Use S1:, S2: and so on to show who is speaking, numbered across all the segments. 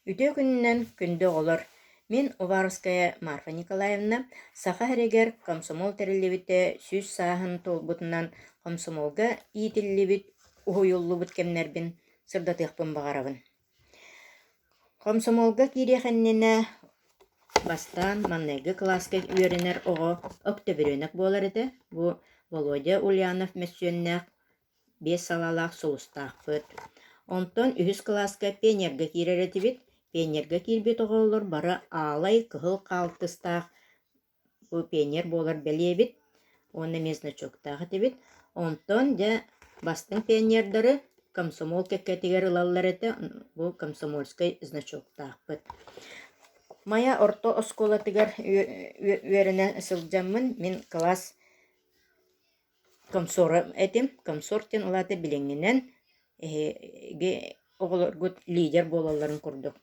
S1: Үтүө күнүнэн, күндү оҕолор! Мин Уваровская Марфа Николаевна Саха сиригэр комсомол тэриллибитэ 100 сааһын туолбутунан комсомолга иитиллибит, уһуйуллубут кэмнэрбин сырдатыахпын баҕарабын. Комсомолга киириэх иннинэ бастаан маҥнайгы кылааска үөрэнэр оҕо октябренок буолар этэ. Бу Володя Ульянов мөссүөннээх биэс салаалаах сулустаахпыт. Онтон үһүс кылааска пионерга киирэр этибит. Пионерга киирбит оҕолор бары аалай кыһыл хаалтыстаах бу пионер буолар бэлиэбит уонна эмиэ значоктаах этибит. Онтон дьэ бастыҥ пионердары комсомол кэккэтигэр ылаллар этэ, бу комсомольскай значоктаахпыт. Майа орто оскуолатыгар үөрэнэ сылдьаммын мин кылаас Комсора этим. Комсор диэн ол аата билиҥҥинэн эһиги оҕолоргут лидер буолалларын курдук.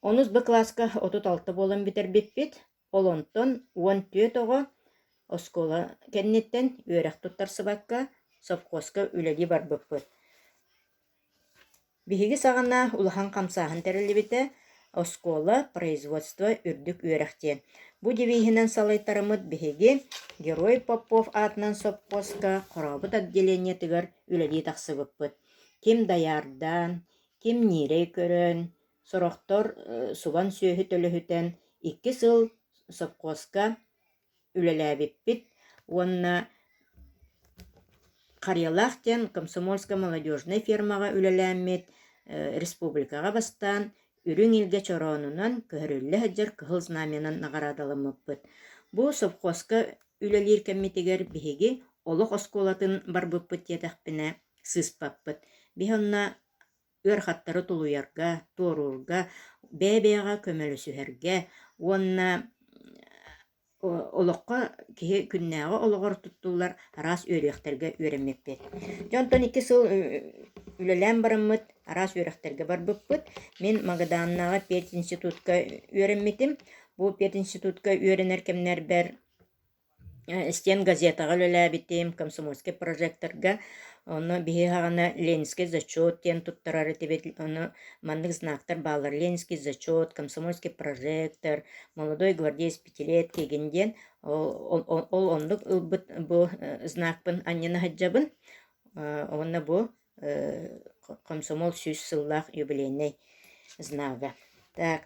S1: Онус Б кылааска 36 буолан бүтэрбиппит. Ол онтон 14 оҕо оскуола кэнниттэн үөрэх туттарсыбакка совхозка үлэлии барбыппыт. Биһиги саҕана улахан хамсааһын тэриллибитэ: оскуола, производство, үрдүк үөрэх диэн. Бу девиһинэн салайтараммыт биһиги Герой Попов аатынан сопхуоска Хорообут отделениетыгар үлэлии тахсыбыппыт. Ким дайаардаан, ким ньиирэй көрөн, сорохтор субан сүөһү төлөһүтэн икки сыл сопхуоска үлэлээбиппит уонна Харыйалаах диэн комсомольско-молодежнай фермаҕа үлэлээммит, республикаҕа бастаан үрүҥ илгэ чороонунан көһөрүллэ сылдьар Кыһыл Знамянан наҕараадаламмыппыт. Бу совхозка үлэлиир кэммитигэр биһиги олох оскуолатын барбыппыт диэтэхпинэ сыыспаппыт. Биһи онно ыарахаттары тулуйарга, туоруурга, бэйэ-бэйэҕэ көмөлөсүһэргэ уонна олоххо киһи күннээҕи олоҕор туттуллар араас үөрүйэхтэргэ үөрэммиппит. Дьэ онтон икки сыл үлэлээн бараммыт араас үөрэхтэргэ барбыппыт. Мин Магаданнааҕы пединститутка үөрэммитим. Бу пединститутка үөрэнэр кэмнэрбэр Стенгазетаҕа үлэлээбитим, комсомольскай прожекторга. Онно биһи саҕана Ленинскэй зачет диэн туттарар этибит. Ону маннык знактар бааллар: Ленинский зачет, комсомольский прожектор, молодой гвардеец пятилетки игин диэн. Ол оннук ылбыт бу знакпын анньына сылдьабын. Уонна бу комсомол 100 сыллаах юбилейнай знага. Так,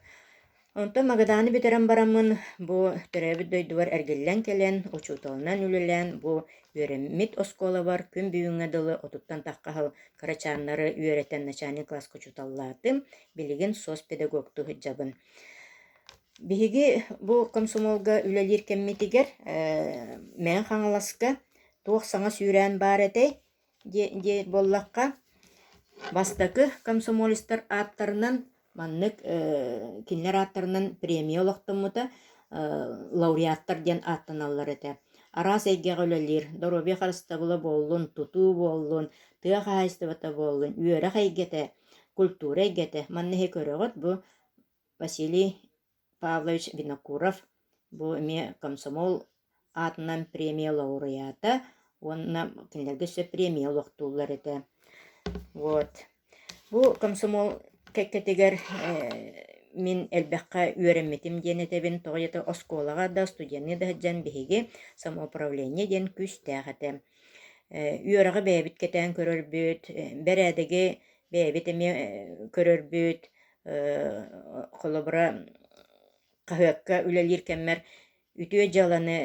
S1: онтон Магадааны бүтэрэн бараммын бу төрөөбүт дойдубар эргиллэн кэлэн, учууталынан үлэлээн, бу үөрэммит оскуолабар күн бүгүҥҥэ дылы отуттан тахха сыл кырачааннары үөрэтэн начальник класска учууталлаатым, билигин соцпедагогтуу сылдьабын. Биһиги бу комсомолга үлэлиир кэммитигэр Мэҥэ Хаҥаласка туох саҥа сүүрээн баар этэй? диэн буоллахха, бастакы комсомолецтар ааттарынан маннык кинилэр ааттарынан премия олохтоммута, лауреаттар диэн ааттаналлар этэ. Араас эйгэҕэ үлэлиир, доруобуйа харыстабыла буоллун, тутуу буоллун, тыа хаһаайыстыбата буоллун, үөрэх эйгэтэ, культура эйгэтэ. Манна иһи көрөҕүт, бу Василий Павлович Винокуров бу эмиэ комсомол аатынан премия лауреата уонна кинилэргэ өссө премия олохтууллар этэ. Вот. Бу комсомол кэккэтигэр мин элбэххэ үөрэммитим диэн этэбин. Тоҕо диэтэр оскуолаҕа да, студенныы да сылдьан биһиги самоуправление диэн күүстээх этэ. Үөрэҕи бэйэбит кэтээн көрөрбүт, бэрээдэги бэйэбит эмиэ көрөрбүт, Холобура, хаһыакка үлэлиир кэммэр үтүө дьыаланы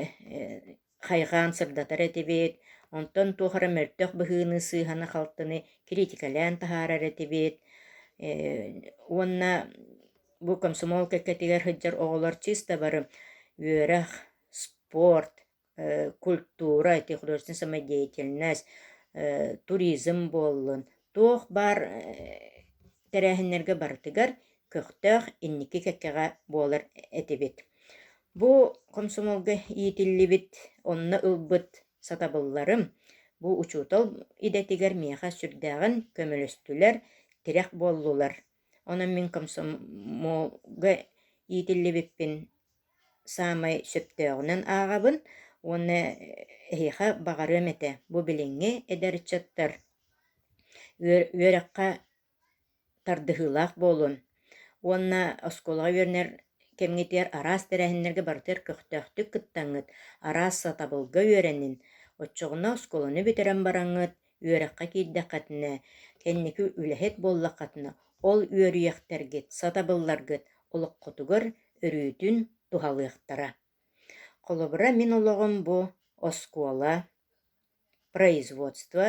S1: хайҕаан сырдатар этибит, онтон туох эрэ мөлтөх быһыыны, сыыһаны-халтыны кириитикэлээн таһаарар этибит уонна бу комсомол кэккэтигэр сылдьар оҕолор чисто бары үөрэх, спорт, культура, ити художественная самодеятельность, туризм буоллун, туох баар тэрээһиннэргэ барытыгар көхтөөх инники кэккэҕэ буолар этибит. Бу комсомолга иитиллибит, онно ылбыт сатабылларым бу учуутал идэтигэр миэхэ сүрдээҕин көмөлөстүлэр, тирэх буоллулар. Онон мин комсомолга иитиллибиппин саамай сөптөөҕүнэн ааҕабын уонна эһиэхэ баҕарыам этэ бу билиҥҥи эдэр ыччаттар үөрэххэ тардыһыылаах буолун уонна оскуолаҕа үөрэнэр кэмҥитигэр араас тэрээһиннэргэ барытыгар көхтөөхтүк кыттаҥҥыт, араас сатабылга үөрэнин. Оччоҕуна оскуоланы бүтэрэн бараҥҥыт, үөрэххэ киирдэххитинэ, кэнники үлэһит буоллаххытына, ол үөрүйэхтэргит, сатабылларгыт олоххутугар өрүүтүн туһалыахтара. Холобура, мин олоҕум бу оскуола, производство,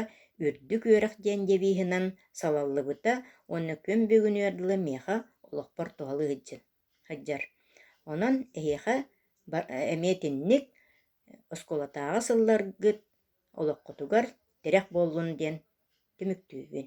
S1: үрдүк үөрэх диэн девиһынан салаллыбыта уонна күн бүгүнүгэр дылы миэхэ олохпор туһалыы сылдьар. Онон эһиэхэ эмиэ итинник оскуолатааҕы сылларгыт олоххутугар тирэх буоллун диэн түмүктүүбүн.